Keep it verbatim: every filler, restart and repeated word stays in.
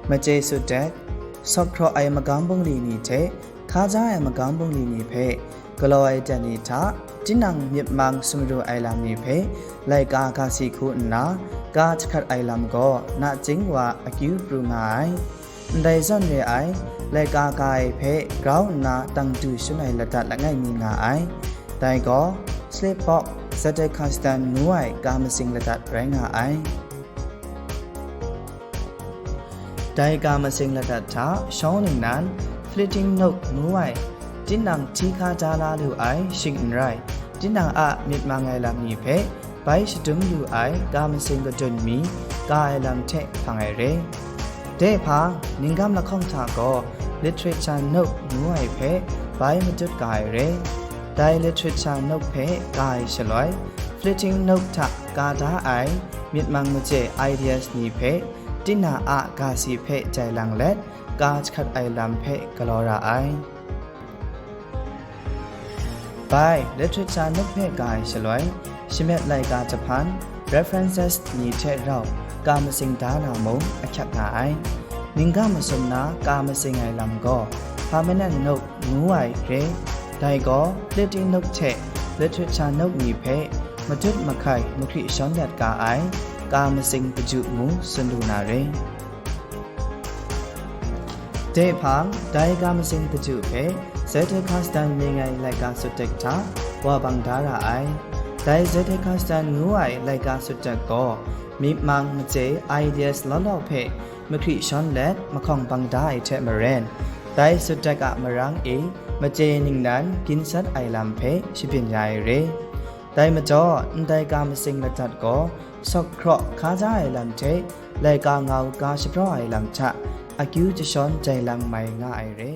Machye sut dek, sawk hkraw ai magam bungli ni hte hkaja ai magam bungli ni hpe galaw ai ten ni hta, tinang myit mang sumru ai lam ni hpe laika ga si hku nna, ga jahkrat ai lam gaw nachying wa akyu pru nga ai. Ndai zawn re ai, laika ga ai hpe grau nna tangdu shun ai ladat langai mi nga ai. Dai gaw, slip box, Zetacostan ngu ai ga masing ladat rai nga ai. Dai ga masing ladat hta shawng ningnan, flitting note ngu ai, tinang hti hka da la lu ai shing n rai, tinang a myit mang ai lam ni hpe bai shadum lu ai ga masing kadun mi ga ai lam hte hpang ai re. Dai hpang, ninggam lahkawng hta gaw literature note ngu ai hpe bai matut ga ai re. Dai literature note hpe ga ai shaloi, flitting note hta ga da ai myit mang machye ideas ni hpe, tinang a ga si hpe jai lang let, ga jahkrat ai lam hpe galaw ra ai. Bai, literature note hpe ga ai shaloi, shamet laika jahpan, references ni hte rau ga masing da na mung ahkyak nga ai. Ninggam masum na ga masing ai lam gaw, permanent note ngu ai re. Dai gaw, flitting note hte literature note ni hpe matut mahkai mahkri shawn dat ga ai ga masing kaju mu tsun lu na re. Dai hpang, dai ga masing kaju hpe Zetacostan mying ai laika sut dek hta wa bang da ra ai. Dai Zetacostan ngu ai laika sut dek gaw, myit mang machye ideas law law hpe mahkri shawn let mahkawng bang da ai hte maren, dai sut dek a marang e machye ningnan ginsat ai lam hpe shabyin ya ai re. Dai majaw, ndai ga masing ladat gaw, sawk hkraw hkaja ai lam hte laika ngau ga shapraw ai lam hta akyu jashawn jai lang mai nga ai re.